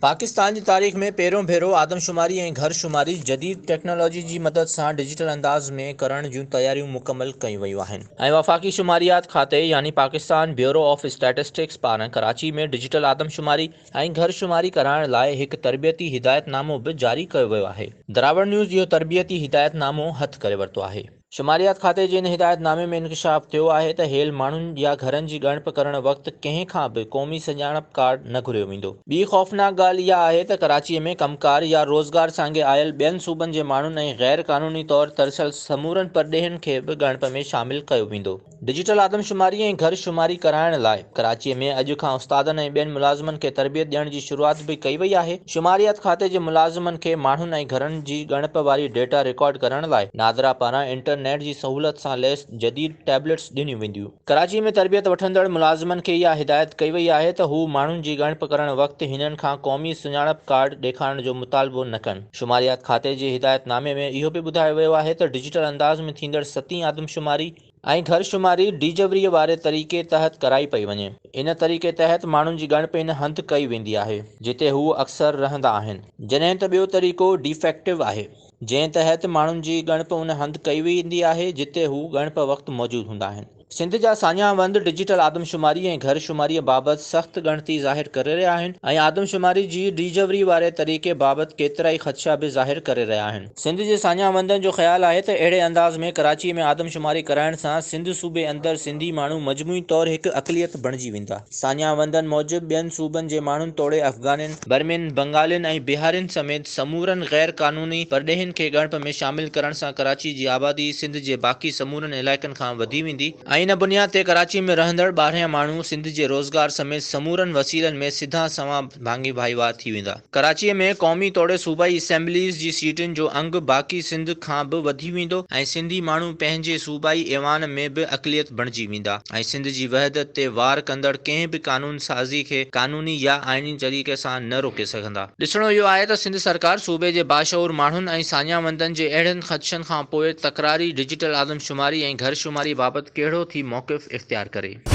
پاڪستان جي تاريخ ۾ پهريون ڀيرو آدمشماري ۽ گهر شماري جديد ٽيڪنالاجي جي مدد سان ڊجيٽل انداز ۾ ڪرڻ جون تياريون مڪمل ڪيون ويون آهن ۽ وفاقي شماريات کاتي يعني پاڪستان بيورو آف اسٽيٽسٽڪس پاران ڪراچي ۾ ڊجيٽل آدمشماري ۽ گهر شماري ڪرائڻ لاء هڪ تربيتي هدايت نامو به جاري ڪيو ويو آهي. دراوڙ نيوز اهو تربيتي هدايت نامو هٿ ڪري ورتو آهي. شماريات کاتي جي ان هدايت نامي ۾ انڪشاف ٿيو آهي ته هيل ماڻهن يا گهرن جي ڳڻپ ڪرڻ وقت ڪنهن کان به قومي سڃاڻپ ڪارڊ نه گهريو ويندو. ٻي خوفناڪ ڳالهه اها آهي ته ڪراچيء ۾ ڪم ڪار يا روزگار سانگي آيل ٻين صوبن جي ماڻهن ۽ غير قانوني طور ترسيل سمورن پرڏيهين کي به ڳڻپ ۾ شامل ڪيو ويندو. ڊجيٽل آدمشماري ۽ گهر شماري ڪرائڻ لاء ڪراچيء ۾ اڄ کان استادن ۽ ٻين ملازمن کي تربيت ڏيڻ جي شروعات به ڪئي وئي آهي. شماريات کاتي جي ملازمن کي ماڻهن ۽ گهرن جي ڳڻپ واري ڊيٽا رڪارڊ ڪرڻ لاء نادرا پاران انٽرنيٽ جي سهولت سان ليس جديد ٽيبليٽس ڏنيون وينديون. ڪراچي ۾ تربيت وٺندڙ ملازمن کي اها هدايت ڪئي وئي آهي ته هو ماڻهن جي ڳڻپ ڪرڻ وقت هنن کان قومي سڃاڻپ ڪارڊ ڏيکارڻ جو مطالبو نه ڪن. شماريات کاتي جي هدايت نامي ۾ اهو به ٻڌايو ويو آهي ته ڊجيٽل انداز ۾ ٿيندڙ ستين آدمشماري ۽ گهر شماري ڊيجوريء واري طريقي تحت ڪرائي پئي وڃي. ان طريقي تحت ماڻهن جي ڳڻپ ان هنڌ ڪئي ويندي آهي، جتي هو اڪثر رهندا آهن. جڏهن ته ٻيو طريقو ڊيفيڪٽو آهي، جنهن تحت ماڻهن جي ڳڻپ ان هنڌ ڪئي ويندي آهي، جتي هو ڳڻپ وقت موجود هوندا آهن. سنڌ جا ساڃاهه وند ڊجيٽل آدمشماري ۽ گهر شماريء بابت سخت ڳڻتي ظاهر ڪري رهيا آهن ۽ آدمشماري جي ڊيجوري واري طريقي بابت ڪيترائي خدشا به ظاهر ڪري رهيا آهن. سنڌ جي ساڃاهه وندن جو خيال آهي ته اهڙي انداز ۾ ڪراچيء ۾ آدمشماري ڪرائڻ سان سنڌ صوبي اندر سنڌي ماڻهو مجموعي طور هڪ اقليت بڻجي ويندا. ساڃاهه وندن موجب ٻين صوبن جي ماڻهن توڙي افغانين، برمين، بنگالين ۽ بهارين سميت سمورن غير قانوني پرڏيهين کي ڳڻپ ۾ شامل ڪرڻ سان ڪراچي جي آبادي سنڌ جي باقي سمورن علائقن کان وڌي ويندي ۽ ان بنياد تي ڪراچي ۾ رهندڙ ٻاهريان ماڻهو سنڌ جي روزگار سميت سمورن وسيلن ۾ سڌا سنوان ڀاڱي ڀائيوار ٿي ويندا. ڪراچيء ۾ قومي توڙي صوبائي اسيمبليز جي سيٽن جو انگ باقي سنڌ کان به وڌي ويندو ۽ سنڌي ماڻهو پنهنجي صوبائي ايوان ۾ به اقليت بڻجي ويندا ۽ سنڌ جي وحدت تي وار ڪندڙ ڪنهن به قانون سازي کي قانوني يا آئيني طريقي سان نه روڪي سگهندا. ڏسڻو اهو آهي ته سنڌ سرڪار صوبي جي باشعور ماڻهن ۽ ساڃاهه وندن جي اهڙن خدشن کان پوء تڪراري ڊجيٽل آدمشماري ۽ گهر شماري بابت ڪهڙو ٿي موقف اختيار ڪري.